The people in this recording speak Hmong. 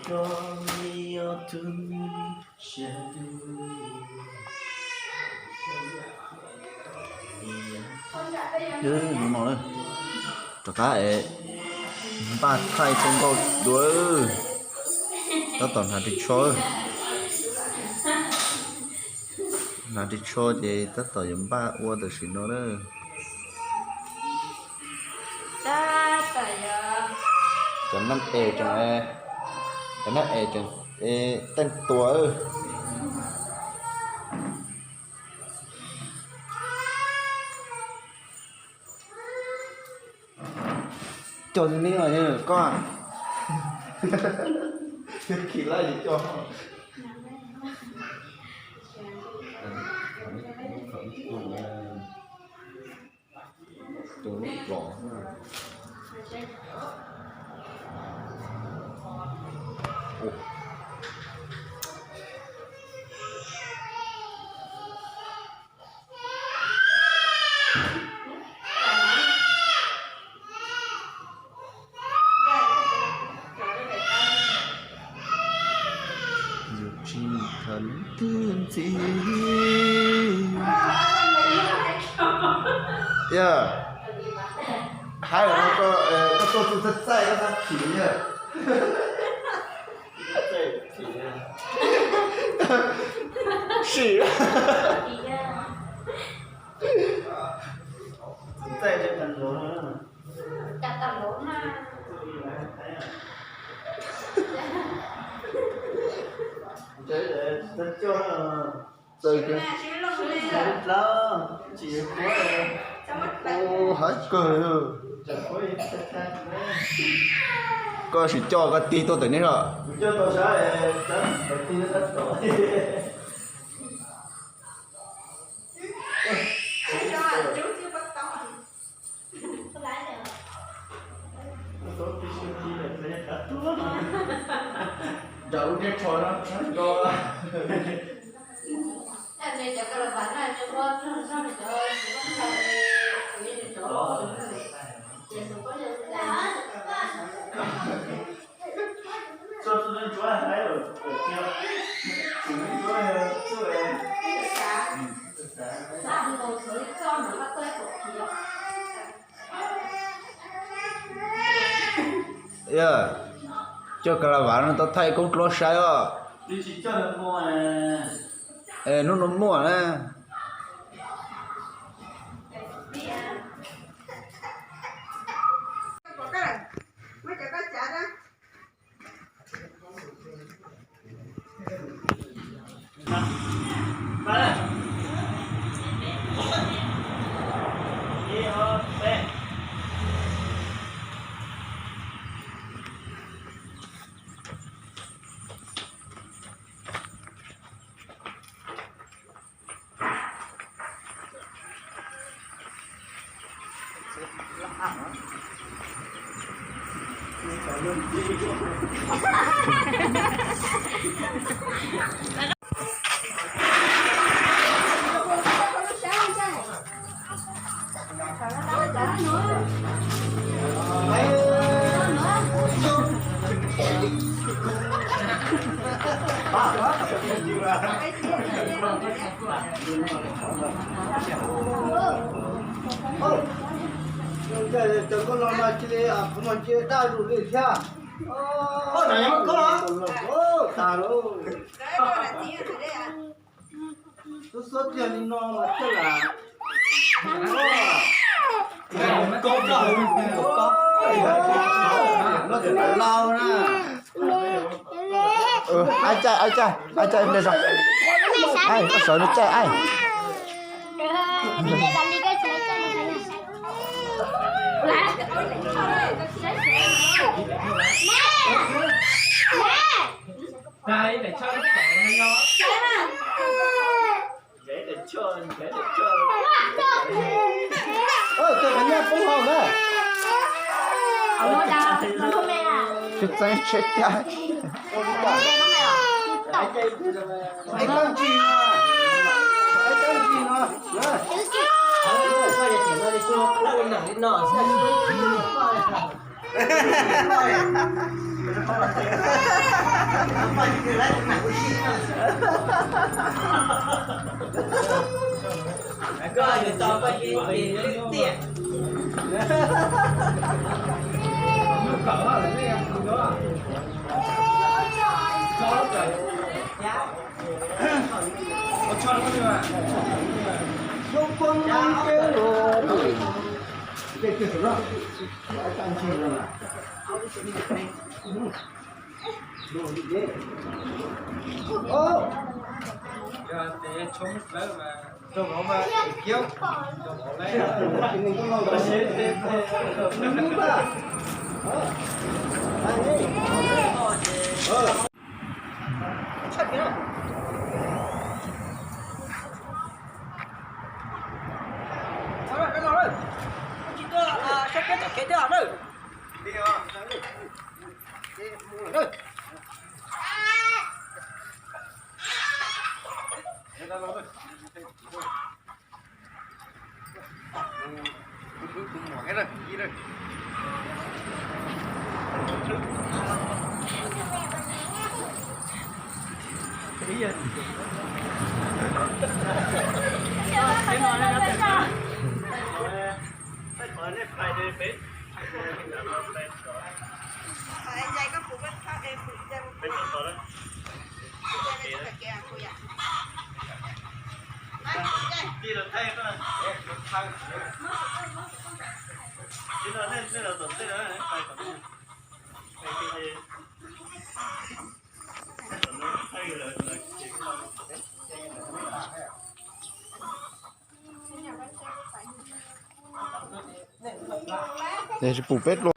Ub, no na, rov qab es npaj thaij tau nkauj dua. Tab tom hnav ris tsho, hnav ris tsho ces tab tom yuav npaj ua tam sim no na. Cov nab es tseem, cov nab es tseem teej tua. Coj li ne, koj, kis lab coj. Tus lub plos. Yus tsis khav twg ntxiv. Yog, hais los no koj, koj tuaj tus txaij txaij koj txhob chim yog. Sim. Txaij tsis tas luv. Txawm kawg, hais kawg. Koj sim coj koj tig tuaj ntawm neb os. Nram ub neb tsho no. Yog, coj ka la vav no tau thaij koob dluab saib os. Hnub no muaj na. Cov koj los mas cia li, kuv mas cia li daj zus li thiab. Tas lauj. Xub xub tiag li no mas thiaj lam. Laus na. Aib caij, aib caij, aib caij ple zog. Aib, koj sawv no caij aib. Cov nyiaj poob hauv na. Tsis txeeb tsheb caij. Ces tsis pum peb dua.